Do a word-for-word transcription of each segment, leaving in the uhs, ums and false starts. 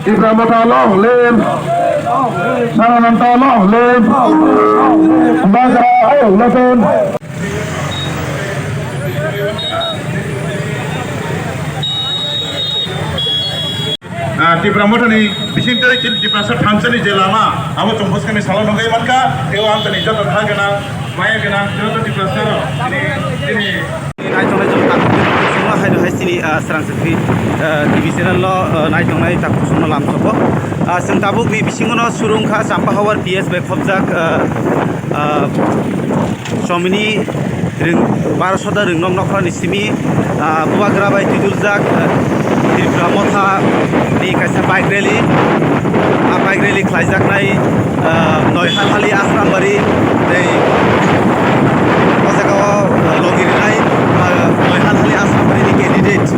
Tipra Motha long live! Nanananta long live! Bagra ayuk loton! Ah, Tipra Mothani bising tei chini Tiprasa thansani je lama, abo chwng bwskangni salo nugwi mankha, tei o amtani joto kha gwnang, maya gwnang, joto Tiprasa rok, tini, tini. Naitongnai chwng tabuk chwngno hai hai chini, ah, Srang Chakri, ah, T V channel-o, ah, naitongnai tabuk chwngno lamsogo. Ah, chwng tabukni bisingono suru wngkha Champahawar P S bai khobjak, ah, ah, Somini Rwng-, Bharat Sadar Rwngnok Nokhrani simi, ah, Bubagra bai twiduljak, ah, Tripura Motha ni kaisa bike rally. Ah, bike rally khlaijaknai, ah, Noihal Hali Asrambari tei o jaga o, ah, logi rinai, ah, Noihal Hali Asrambari ni candidate,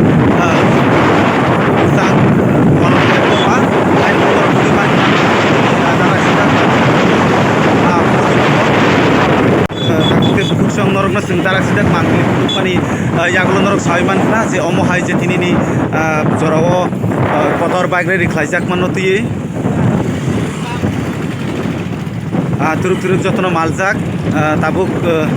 ah, Sang Wanok Debbarma, hai Wanok Debbarma, ah, Tabuk khe bukhuk song norokno chwng darak sidak mangpili phunukmani, ah, yagulo norok saui mankha je omo hai je tinini, ah, jorao, ah, kotor bike rally khlaijak mano twiwi. Ah, turuk turuk jotono maljak, ah, tabuk, ah,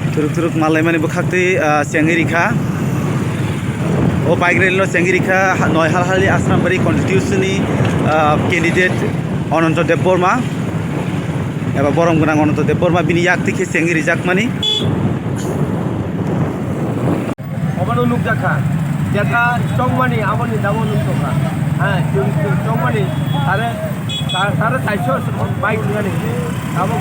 Turuk turuk mal laimani bwkhaktwi, ah, chengwi rikha. O bike rally no chengwi rikha, ha, Noihal Hali Asrambari constituency ni, ah, candidate Ananta Debbarma. Eba borom gwnang Ananta Debbarma bini yak twi khe chengwi rijakmani. Obono nukjakha. Jetha chongmani aboni dabo nukjakha. Ha, chong-, chong-, chongmani tare, ta-, tare taiso bike nani. Abo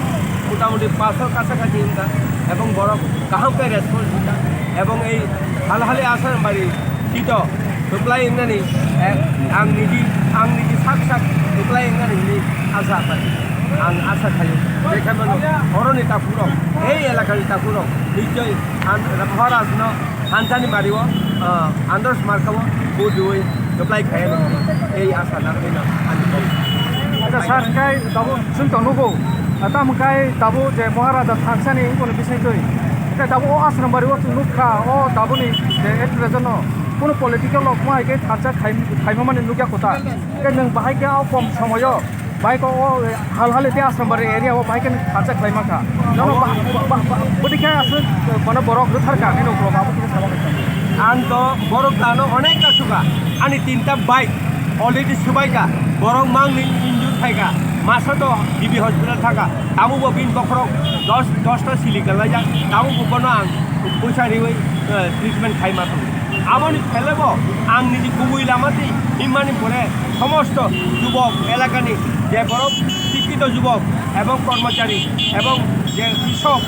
motamuti paso kasa kati wngkha. Ebong borok kaham khe response wngkha. Ebong ei Halhali Asrambari sito reply wngnani, eh, ang niji, ang niji sak sak reply wngnani hwnwi asa kha. Ang asa khaio. Bekha mano, oroni takhurok, ei elakani takhurok, nichoi an, Maharajno Thansani bario, ah, Andros Markao vote riwi reply khainani ei asa nangwino ani kok. Acha sir, kai tabuk chwng tong nugo. Ah, tamo kai tabuk je Maharaja Thansani wngkoni bisingtwi. Kai tabuk o Asrambari o chwng nukha, o tabukni je activist no. Kuno political rok ma hai khe thansa khai-, khaima mani nukya kota. Kai nwng bahai khe o kom somoyo. Bike o, o, Halhali tei Asrambari area o bike ni thansa khlai mankha. Nono ba, ba, ba, ba, bwdikhe aswk, eh, bono borok rwthar kha, nini ukulok abo kisa sama kisa. Ang to borok tano onek kasukha. Ani tinta bike already subaikha. Borok mangni injured khaikha. Masa to G B hospital thangkha. Tabukbo bini bokhorok dos, dos ta sili kwlaijak. Tabukbo bono ang puisa riwi, eh, treatment khai ma tongo. Aboni phelebo ang nini kubui lama twi himmani pore somosto jubok elakani je borok sikkhito jubok ebong kormochari ebong je krisok